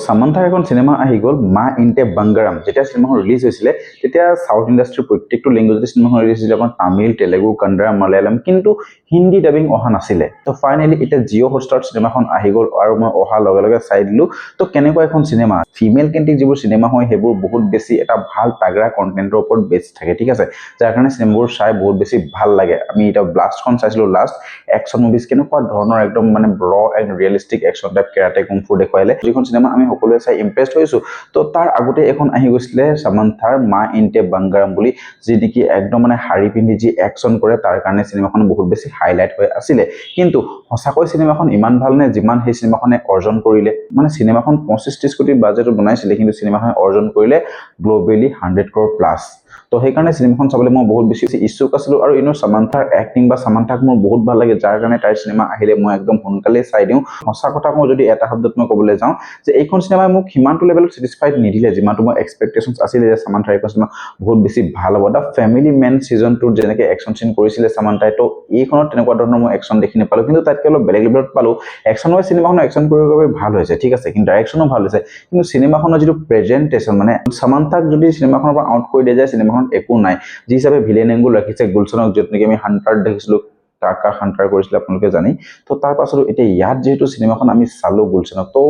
সামান্থাৰ এখন চিনেমা আহি গ'ল, মা ইণ্টে বাংগাৰাম। যেতিয়া চিনেমাখন ৰিলিজ হৈছিলে, তেতিয়া চাউথ ইণ্ডাষ্ট্ৰীৰ প্ৰত্যেকটো লেংগুৱেজতে চিনেমাখন ৰিলিজ হৈছিলে, আপোনাৰ তামিল, তেলেগু, কান্নাড়া, মালায়ালম, কিন্তু হিন্দী ডাবিং অহা নাছিলে। তো ফাইনেলি এতিয়া জিঅ' হটষ্টাৰত চিনেমাখন আহি গ'ল আৰু মই অহাৰ লগে লগে চাই দিলোঁ। তো কেনেকুৱা এখন চিনেমা? ফিমেল কেন্দ্ৰিক যিবোৰ চিনেমা হয়, সেইবোৰ বহুত বেছি এটা ভাল তাগৰা কণ্টেণ্টৰ ওপৰত বেছ থাকে, ঠিক আছে, যাৰ কাৰণে চিনেমাবোৰ চাই বহুত বেছি ভাল লাগে। আমি এতিয়া ব্লাষ্টখন চাইছিলোঁ লাষ্ট। একশ্যন মুভিজ কেনেকুৱা ধৰণৰ একদম মানে raw and realistic action type karate, kung fu দেখুৱাইলে, যিখন চিনেমা আমি সকলোৱে চাই ইমপ্ৰেছ হৈছোঁ। তো তাৰ আগতে এখন আহি গৈছিলে সামান্থাৰ মা ইণ্টে বাংগাৰাম বুলি, যি নেকি একদম মানে শাৰী পিন্ধি যি একশ্যন কৰে, তাৰ কাৰণে চিনেমাখন বহুত বেছি হাইলাইট হৈ আছিলে। কিন্তু সঁচাকৈ চিনেমাখন ইমান ভালনে, যিমান সেই চিনেমাখনে অৰ্জন কৰিলে? মানে চিনেমাখন 25-30 কোটি বাজেটত বনাইছিলে, কিন্তু চিনেমাখনে অৰ্জন কৰিলে গ্ল'বেলি 100 ক্ৰ'ৰ প্লাছ। তো সেইকাৰণে চিনেমাখন চাবলৈ মই বহুত বেছি ইচ্ছুক আছিলোঁ। আৰু এনেও সামান্থাৰ এক্টিং বা সামান্থাক মোৰ বহুত ভাল লাগে, যাৰ কাৰণে তাইৰ চিনেমা আহিলে মই একদম সোনকালেই চাই দিওঁ। সঁচা কথা মই যদি এটা শব্দত মই ক'বলৈ যাওঁ যে এইখন চিনেমাই মোক সিমানটো লেভেলত ছেটিছফাইড নিদিলে, যিমানটো মই এক্সপেক্টেশ্যনছ আছিলে যে সামান্থাৰ এইখন চিনেমা বহুত বেছি ভাল হ'ব। The family man season 2ত যেনেকৈ একশ্যন চিন কৰিছিলে সামান্থাই, তো এইখনত তেনেকুৱা ধৰণৰ মই একশ্যন দেখি নাপালোঁ, কিন্তু তাতকৈ অলপ বেলেগ লেভেলত পালোঁ। একশ্যন ৱাইজ চিনেমাখনৰ একশ্যন কৰিঅ'গ্ৰাফি ভাল হৈছে, ঠিক আছে, কিন্তু ডাইৰেকশ্যনো ভাল হৈছে। কিন্তু চিনেমাখনৰ যিটো প্ৰেজেণ্টেশ্যন, মানে সামান্থাক যদি চিনেমাখনৰ পৰা আউট কৰি দিয়া যায়, চিনেমাখনত একো নাই। যি হিচাপে ভিলেন এংগুল ৰাখিছে গুলচনক, য'ত নেকি আমি হাণ্টাৰত দেখিছিলোঁ, টাকা হাণ্টাৰ কৰিছিলে আপোনালোকে জানি। তো তাৰ পাছতো এতিয়া ইয়াত যিহেতু চিনেমাখন আমি চালোঁ গুলচনক, তো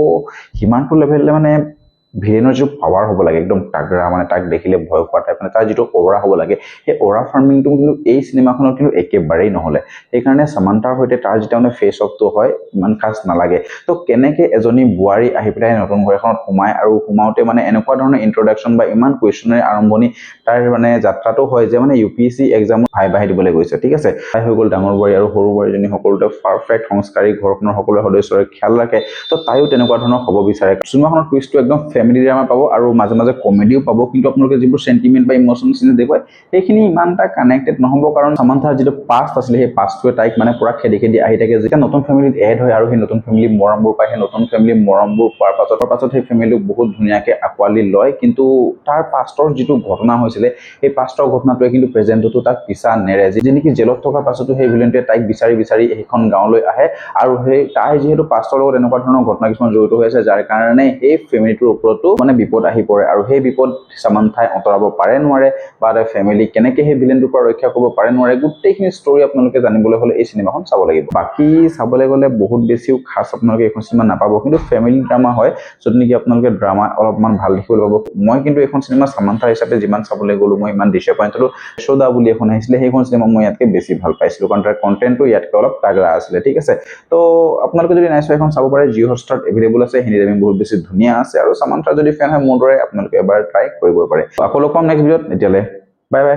সিমানটো লেভেললৈ মানে ভিলেনৰ যিটো পাৱাৰ হ'ব লাগে, একদম তাগৰা, মানে তাক দেখিলে ভয় খোৱা টাইপ, মানে তাৰ যিটো অ'ৰা হ'ব লাগে, সেই অ'ৰা ফাৰ্মিংটো কিন্তু এই চিনেমাখনত কিন্তু একেবাৰেই নহ'লে। সেইকাৰণে সামান্থাৰ সৈতে তাৰ যেতিয়া মানে ফেচ অফটো হয়, ইমান খাচ নালাগে। তো কেনেকৈ এজনী বোৱাৰী আহি পেলাই নতুন ঘৰ এখনত সোমায় আৰু সোমাওঁতে মানে এনেকুৱা ধৰণৰ ইণ্ট্ৰডাকশ্যন বা ইমান কুৱেশ্যনেৰে আৰম্ভণি তাৰ মানে যাত্ৰাটো হয় যে মানে ইউপিএছচি এক্সামত ভাইভা দিবলৈ গৈছে, ঠিক আছে। তাই হৈ গ'ল ডাঙৰ বোৱাৰী আৰু সৰু বোৱাৰীজনী সকলোতে পাৰফেক্ট, সংস্কাৰী, ঘৰখনৰ সকলো সদস্যৰে খেয়াল ৰাখে। তো তাইও তেনেকুৱা ধৰণৰ হ'ব বিচাৰে। চিনেমাখনৰ টুইষ্টটো একদম ফেমিলি ড্ৰামা পাব আৰু মাজে মাজে কমেডিও পাব, কিন্তু আপোনালোকে যিবোৰ চেণ্টিমেণ্ট বা ইম'চন চিন দেখুৱায়, সেইখিনি ইমান এটা কানেক্টেড নহ'ব, কাৰণ সামান্থাৰ যিটো পাষ্ট আছিলে, সেই পাষ্টটোৱে তাইক মানে পূৰা খেদি খেদি আহি থাকে। যেতিয়া নতুন ফেমিলিত এড হয় আৰু সেই নতুন ফেমিলিৰ মৰমবোৰ পায়, সেই নতুন ফেমিলিৰ মৰমবোৰ পোৱাৰ পাছত সেই ফেমিলিটোক বহুত ধুনীয়াকৈ আঁকোৱালি লয়। কিন্তু তাৰ পাষ্টৰ যিটো ঘটনা হৈছিলে, সেই পাষ্টৰ ঘটনাটোৱে কিন্তু প্ৰেজেণ্টতো তাক পিছা নেৰে। যি নেকি জেলত থকাৰ পাছতো সেই ভিলেনটোৱে তাইক বিচাৰি বিচাৰি সেইখন গাঁৱলৈ আহে আৰু সেই তাই যিহেতু পাষ্টৰ লগত এনেকুৱা ধৰণৰ ঘটনা কিছুমান জড়িত হৈ আছে, যাৰ কাৰণে সেই ফেমিলিটোৰ ওপৰতো মানে বিপদ আহি পৰে। আৰু সেই বিপদ সামান্থাই আঁতৰাব পাৰে নোৱাৰে বা তাই ফেমিলি কেনেকৈ সেই ভিলেনটোৰ পৰা ৰক্ষা কৰিব পাৰে নোৱাৰে, গোটেইখিনি ষ্টৰি আপোনালোকে জানিবলৈ হ'লে এই চিনেমাখন চাব লাগিব। বাকী চাবলৈ গ'লে বহুত বেছিও খাচ আপোনালোকে এইখন চিনেমা নাপাব, কিন্তু ফেমিলি ড্ৰামা হয়, য'ত নেকি আপোনালোকে ড্ৰামা অলপমান ভাল দেখিবলৈ পাব। মই কিন্তু এইখন চিনেমা সামান্থা হিচাপে যিমান চাবলৈ গ'লো, মই ইমান ডিচএপইণ্ট হ'লো। যশোদা বুলি এখন আহিছিলে, সেইখন চিনেমা মই ইয়াতকৈ বেছি ভাল পাইছিলোঁ, কাৰণ তাৰ কণ্টেণ্টটো ইয়াতকৈ অলপ তাগৰা আছিলে, ঠিক আছে। তো আপোনালোকে যদি নাই চোৱা, এখন চাব পাৰে। জিঅ' হটষ্টাৰত এভেইলেবল আছে। হিন্দী ডাবিং বহুত বেছি ধুনীয়া আছে আৰু সামান্থাৰ যদি ফেন হয় মোৰ দৰে, আপোনালোকে এবাৰ ট্ৰাই কৰিব পাৰে। আকৌ লগ পাম নেক্সট ভিডিঅ'ত। এতিয়ালৈ বাই বাই।